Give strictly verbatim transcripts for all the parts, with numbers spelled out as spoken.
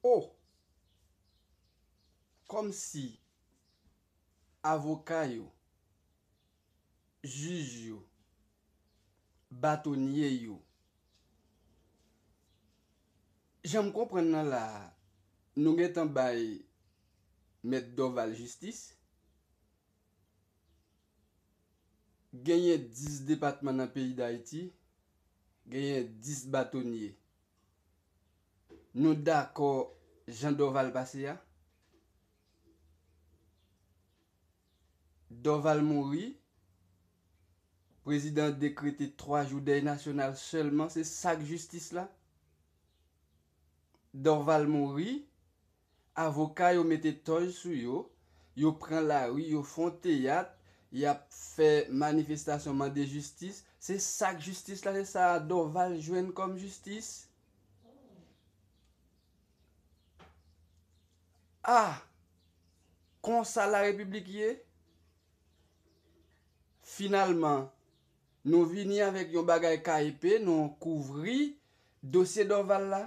O, kòmsi avoka yo, jij yo, batonye yo, jan m konprann nan la a, nou gentan bay Mèt Dorval jistis. Genyen dis depatman nan peyi Dayiti, genyen dis batonye. Nou dakò jan Dorval pase a? Dorval mouri, prezidan an dekrete twa jou dèy nasyonal sèlman, se sa k jistis la? Dorval mouri, avoka yo mete tòj sou yo, yo pran lari, yo fè yon teyat, y ap fè manifestasyon mande jistis. Se sa k jistis la, se sa Dorval jwenn kòm jistis? Ah! Konsa larepiblik ye? Finalman, nou vini avèk yon bagay ka epe, nou kouvri dosye Dorval la.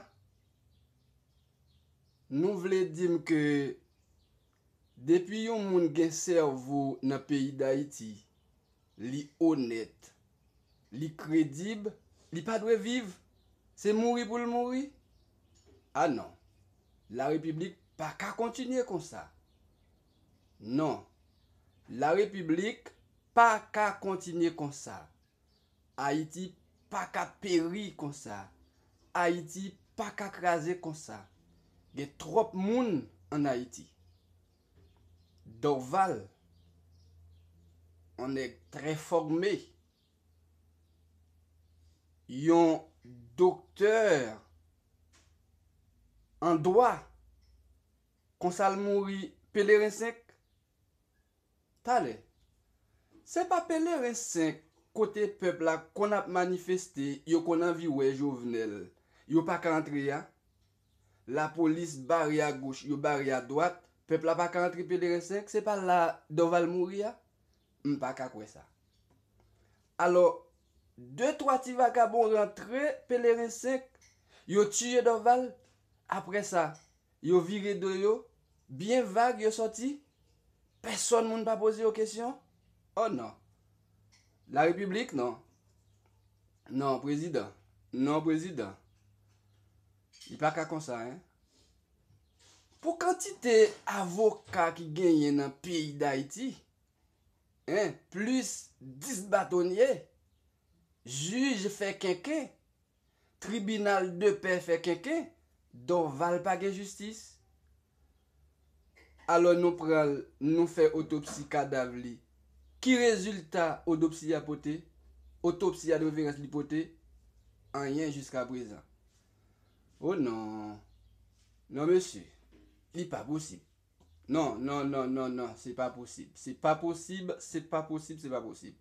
Nou vle di m ke depi yon moun gen sèvo nan peyi Dayiti, li onèt, li kredib, li pa dwe viv. Se mouri pou l mouri? A non. Larepiblik pa ka kontinye konsa. Non. Larepiblik pa ka kontinye konsa. Ayiti pa ka peri konsa. Ayiti pa ka kraze konsa. Gen twòp moun ann Ayiti. Dorval, on nèg trè fòme, yon doktè an dwa, konsa l mouri Peleren senk? Talè, se pa Peleren senk kote pèp la konn ap manifeste, yo konn anvi wè Jovenel, yo pa ka antre a? Lapolis bare agoch, yo bare adwat, pèp la pa ka antre Peleren senk, se pa la Dorval mouri a? M pa ka kwè sa. Alò, de twa ti vagabon rantre Peleren senk, yo tiye Dorval, apre sa, yo vire do yo, byen vag yo sòti, pèsòn moun pa poze yo kesyon. Oh non. Larepiblik, non. Non, prezidan. Non, prezidan. Li pa ka konsa, en. Pou kantite avoka ki genyen nan peyi Dayiti, en, plis dis batonye, jij fè kenken, tribinal de pè fè kenken, Dorval pa gen jistis. Alò nou pran l, nou fè otopsi kadav li. Ki rezilta otopsi a pote? Otopsi a de referans li pote? Anyen jiska prezan. O non. Non, mesye. Li pa posib. Non, non, non, non, non, se pa posib. Se pa posib, se pa posib, se pa posib.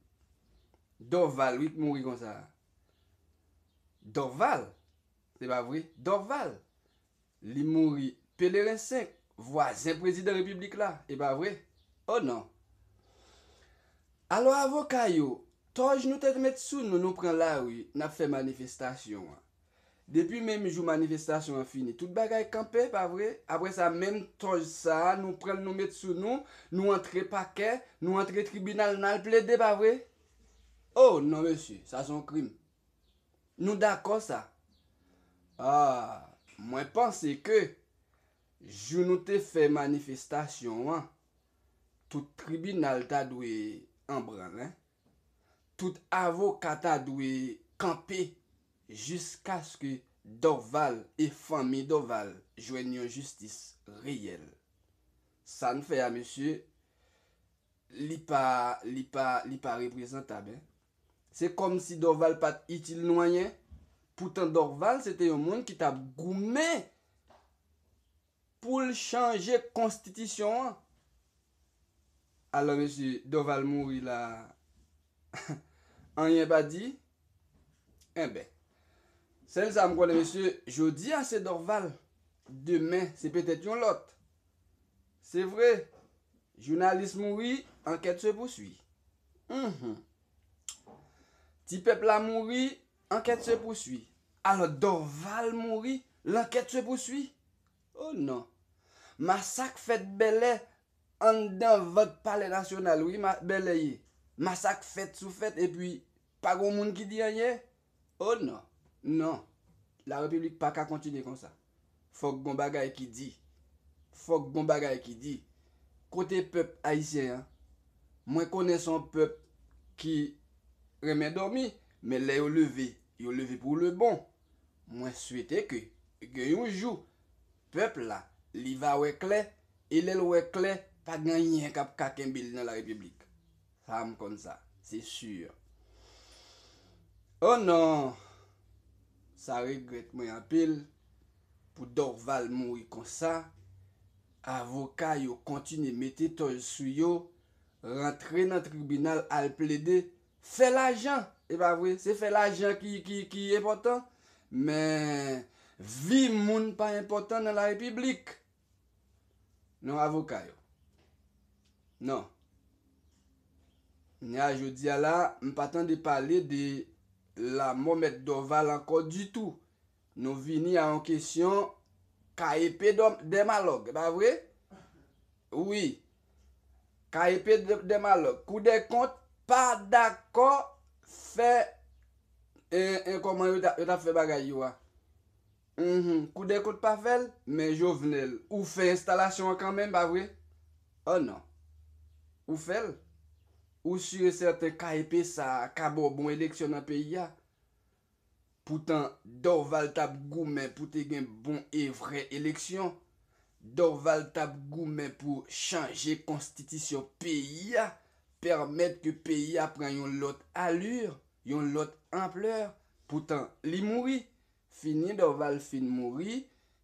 Dorval, wi, k mouri konsa. Dorval? Se pa vre? Dorval. Li mouri Peleren senk, vwazen prezidan repiblik la, e pa vre? O non. Alò avoka yo, tòj nou te met sou nou, nou pran lari, n ap fè manifestasyon an. Depi menm jou manifestasyon an fini, tout bagay kanpe, pa vre? Apre sa, menm tòj sa a, nou pran l, nou met sou nou, nou antre pakè, nou antre tribinal, n al plede, pa vre? O non, mesye, sa se yon krim. Nou dakò sa? Ah, mwen panse ke jou nou te fè manifestasyon an, tout tribinal ta dwe an branl, en. Tout avoka ta dwe kanpe jiskaske Dorval e fanmi Dorval jwenn yon jistis reyèl. Sa n fè a, mesye, li pa, li pa, li pa reprezantab, en. Se kòmsi Dorval pa t itil nou anyen. Poutan Dorval se te yon moun ki t ap goumen pou l chanje konstitisyon an. Alò, mesye, Dorval mouri la, anyen pa di? Enben, sèl sa m konnen, mesye, jodi a se Dorval, demen se petèt yon lòt. Se vre, jounalis mouri, ankèt se pousui. Mhm. Ti pèp la mouri, ankèt se pousui. Alò, Dorval mouri, lankèt se pousui. Oh non. Masak fèt Bèlè, anndan vant Palè Nasyonal, wi, ma-, Bèlè ye. Masak fèt sou fèt, epi pa gon moun ki di anyen. Oh non. Non. Larepiblik pa ka kontinye konsa. Fòk gon bagay ki di. Fòk gon bagay ki di. Kote pèp ayisyen an? Mwen konnen se yon pèp ki renmen dòmi, men lè yo leve, yo leve pou le bon. Mwen swete ke gen yon jou, pèp la, li va wè klè, e lè l wè klè, pa gen anyen k ap ka kenbe l nan larepiblik. Sa m konn sa, se si. Oh non! Sa regrèt mwen anpil pou Dorval mouri konsa. Avoka yo kontinye mete tòz sou yo, rantre nan tribinal, al plede, fè lajan. E pa vre, se fè lajan ki, ki, ki enpòtan. Men vi moun pa enpòtan nan larepiblik. Non, avoka yo. Non. Kounye a, jodi a la, m pa tande pale de lamò mèt Dorval ankò ditou. Nou vini a yon kesyon ka epe dè-, dè malòg, e pa vre? Wi. Ka epe dè, dè malòg. Koudèkont pa dakò fè, e, e, kòman yo ta, yo t ap fè bagay yo a. Mhm. Koudèkont pa fè l, men Jovenel, ou fè enstalasyon an kanmenm, pa vre? Oh non. Ou fè l. Ou si e sèten ka epe sa a ka ba w bon eleksyon nan peyi a. Poutan, Dorval t ap goumen pou te gen bon e vrè eleksyon. Dorval t ap goumen pou chanje konstitisyon peyi a, pèmèt ke peyi a pran yon lòt ali, yon lòt anplè. Poutan, li mouri. Fini, Dorval fin mouri,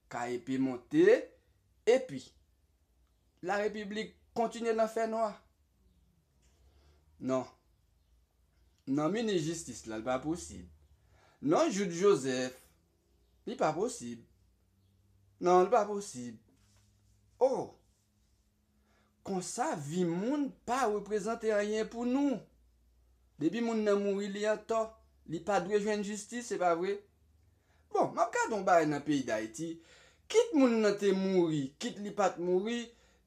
ka epe monte, epi larepiblik kontinye nan fènwa. Non. Non, minis jistis la, li pa posib. Non, Jouthe Joseph, li pa posib. Non, li pa posib. Oh! Konsa, vi moun pa reprezante anyen pou nou. Depi moun nan mouri, li antò. Li pa dwe jwenn jistis, se pa vre? Bon, m ap gade yon bagay nan peyi Dayiti. Kit moun nan te mouri, kit li pa t mouri,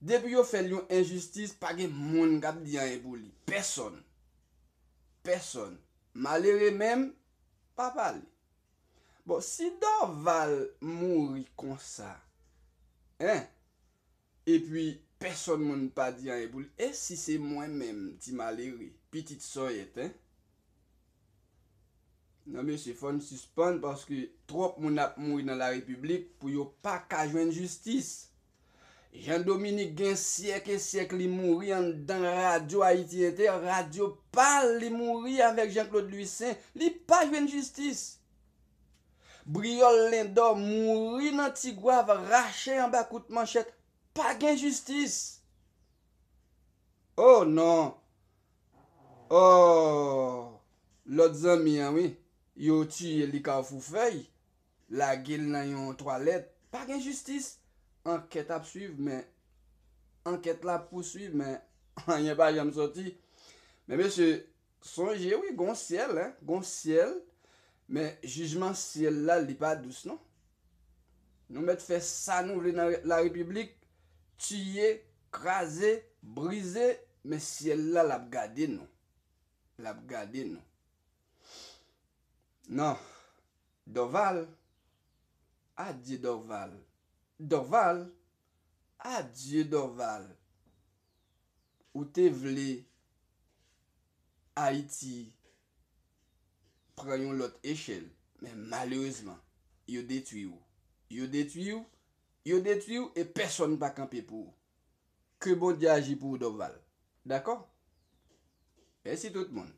depi yo fè l yon enjistis, pa gen moun k ap di anyen pou li. Pèsonn. Pèsonn. Malere menm, pa pale. Bon, si Dorval mouri konsa, en, epi pèsonn moun pa di anyen pou li, e si se mwen menm, ti malere, pitit sòyèt, en? Non, mesye, fò n sispann, paske twòp moun ap mouri nan larepiblik pou yo pa ka jwenn jistis. Jean Dominique gen syèk e syèk li mouri anndan radyo Ayiti Entè, radyo pa l, li mouri avèk Jean Claude Louissaint, li pa jwenn jistis. Briyòl Lendò mouri nan Tigwav, rache anba kout manchèt, pa gen jistis. Oh non! Oh! Lòt zanmi an, wi, yo tiye li Kafou Fèy, lage l nan yon twalèt, pa gen jistis. Ankèt ap swiv, men ankèt la ap pouswiv, men anyen pa janm sòti. Men mesye, sonje wi, gon syèl, en, gon syèl, men jijman syèl la, li pa dous, non. Nou mèt fè sa nou vle nan larepiblik, tiye, kraze, brize, men syèl la, l ap gade nou. L ap gade nou. Non. Dorval. Adye Dorval. Dorval. Adye Dorval. Ou te vle Ayiti pran yon lòt echèl, men malerezman, yo detwi w. Yo detwi w, yo detwi w e pèsonn pa kanpe pou ou. Ke Bondye aji pou ou, Dorval. Dakò? Mèsi tout moun.